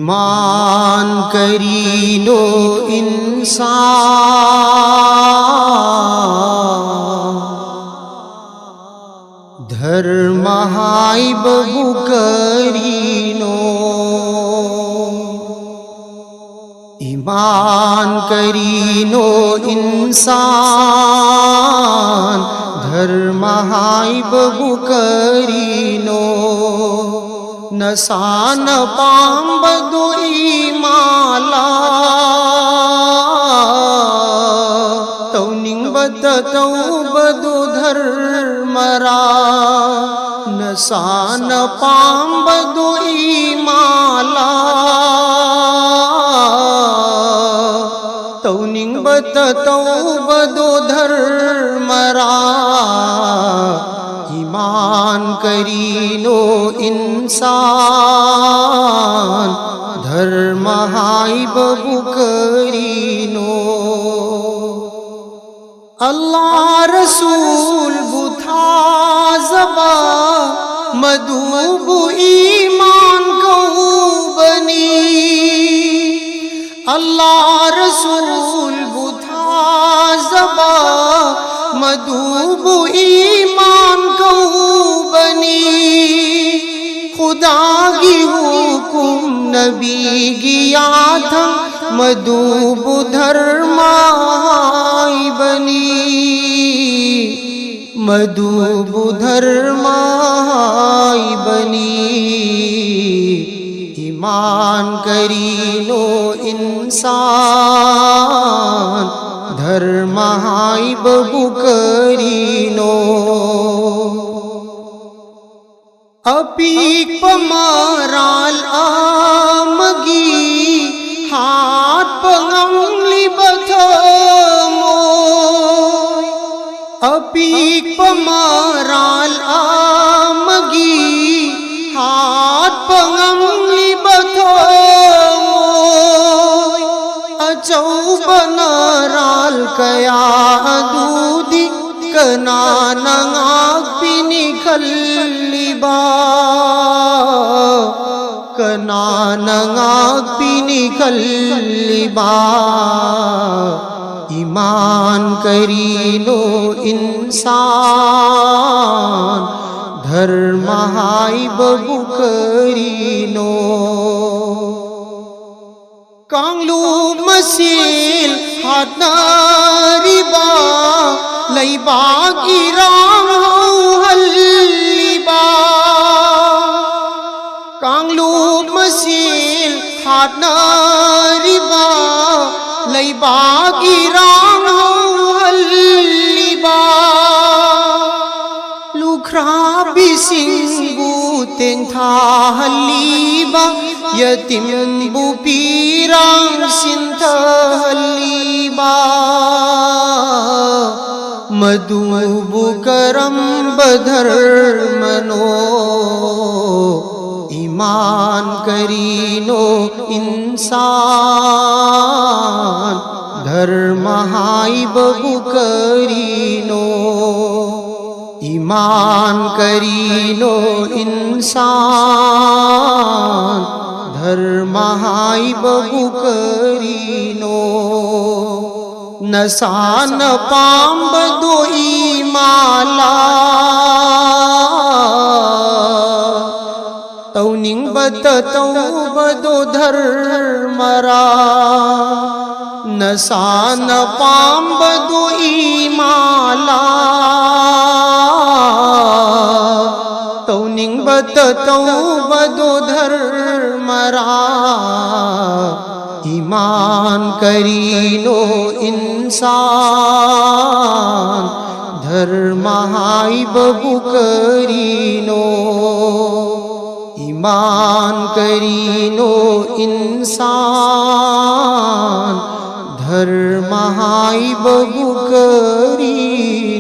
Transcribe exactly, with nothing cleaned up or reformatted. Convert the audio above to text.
मान करिनो इंसान, धर्म हाइब बुकरिनो। ईमान करिनो इंसान, धर्म हाइब बुकरिनो। नसान पाम्बदो ईमाला, तौनिंगबत तौबदो धर्मरा। नसान पाम्बदो ईमाला, तौनिंगबत तौबदो धर्मरा। ईमान करिनो इंसान, धर्म हाइब बुकरिनो। अल्लाह रसूल बुथाजबा, मदुबु ईमान कौबनी। अल्लाह रसूल बुथाजबा, मदुबु ईमान कौबनी। खुदागी हुकुम नबीगी याथंग, मदुबु धर्म हाइबनी। मदुबु धर्म हाइबनी। ईमान करिनो इंसान, धर्म हाइब बुकरिनो। अपिक पमाराल आमगी हात पंगमली बथमो। अपिक पमाराल आमगी हात पंगमली बथमो। अचौबना राल कया अदुदी कनाना ngakपिनी खल्लिबा। ꯀꯅꯥꯅ ꯉꯥꯛꯄꯤꯅꯤ ꯈꯜꯂꯤꯕ? ꯏꯃꯥꯟ ꯀꯔꯤꯅꯣ? ꯏꯟꯁꯥꯟ ꯙꯔꯃ ꯍꯥꯏꯕꯕꯨ ꯀꯔꯤꯅꯣ? ꯀꯥꯡꯂꯨꯞ ꯃꯁꯦꯜ ꯍꯥꯠꯅꯔꯤꯕ, ꯂꯩꯕꯥꯛ ꯏꯔꯥꯡ ꯍꯧꯍꯜꯂꯤꯕ, ꯀꯥꯡꯂꯨꯞ ꯃꯁꯦꯜ ꯍꯥꯠꯅꯔꯤꯕ, ꯂꯩꯕꯥꯛ ꯏꯔꯥꯡ ꯍꯧꯍꯜꯂꯤꯕ, ꯂꯨꯈ꯭ꯔꯥꯕꯤꯁꯤꯡꯕꯨ ꯇꯦꯡꯊꯥꯍꯜꯂꯤꯕ, ꯌꯇꯤꯝꯕꯨ ꯄꯤꯔꯥꯡ ꯁꯤꯟꯊꯍꯜꯂꯤꯕ, ꯃꯗꯨꯕꯨ ꯀꯔꯝꯕ ꯙꯔꯃꯅꯣ? ꯏꯃꯥꯟ ꯀꯔꯤꯅꯣ? ꯏꯟꯁꯥꯟ ꯙꯔꯃ ꯍꯥꯏꯕꯕꯨ ꯀꯔꯤꯅꯣ? ꯏꯃꯥꯟ ꯀꯔꯤꯅꯣ? ꯏꯟꯁꯥꯟ ꯙꯔꯃ ꯍꯥꯏꯕꯕꯨ ꯀꯔꯤꯅꯣ? ꯅꯁꯥꯅ ꯄꯥꯝꯕꯗꯣ ꯏꯃꯥꯂꯥ, ꯇꯧꯅꯤꯡꯕꯇ ꯇꯧꯕꯗꯣ ꯙꯔꯃꯔꯥ? ꯅꯁꯥꯅ ꯄꯥꯝꯕꯗꯣ ꯏꯃꯥꯂꯥ, ꯇꯧꯅꯤꯡꯕꯇ ꯇꯧꯕꯗꯣ ꯙꯔꯃꯔꯥ? ꯏꯃꯥꯟ ꯀꯔꯤꯅꯣ? ꯏꯟꯁꯥꯟ ꯙꯔꯃ ꯍꯥꯏꯕꯕꯨ ꯀꯔꯤꯅꯣ? ꯏꯃꯥꯟ ꯀꯔꯤꯅꯣ? ꯏꯟꯁꯥꯟ ꯙꯔꯃ ꯍꯥꯏꯕꯕꯨ ꯀꯔꯤꯅꯣ?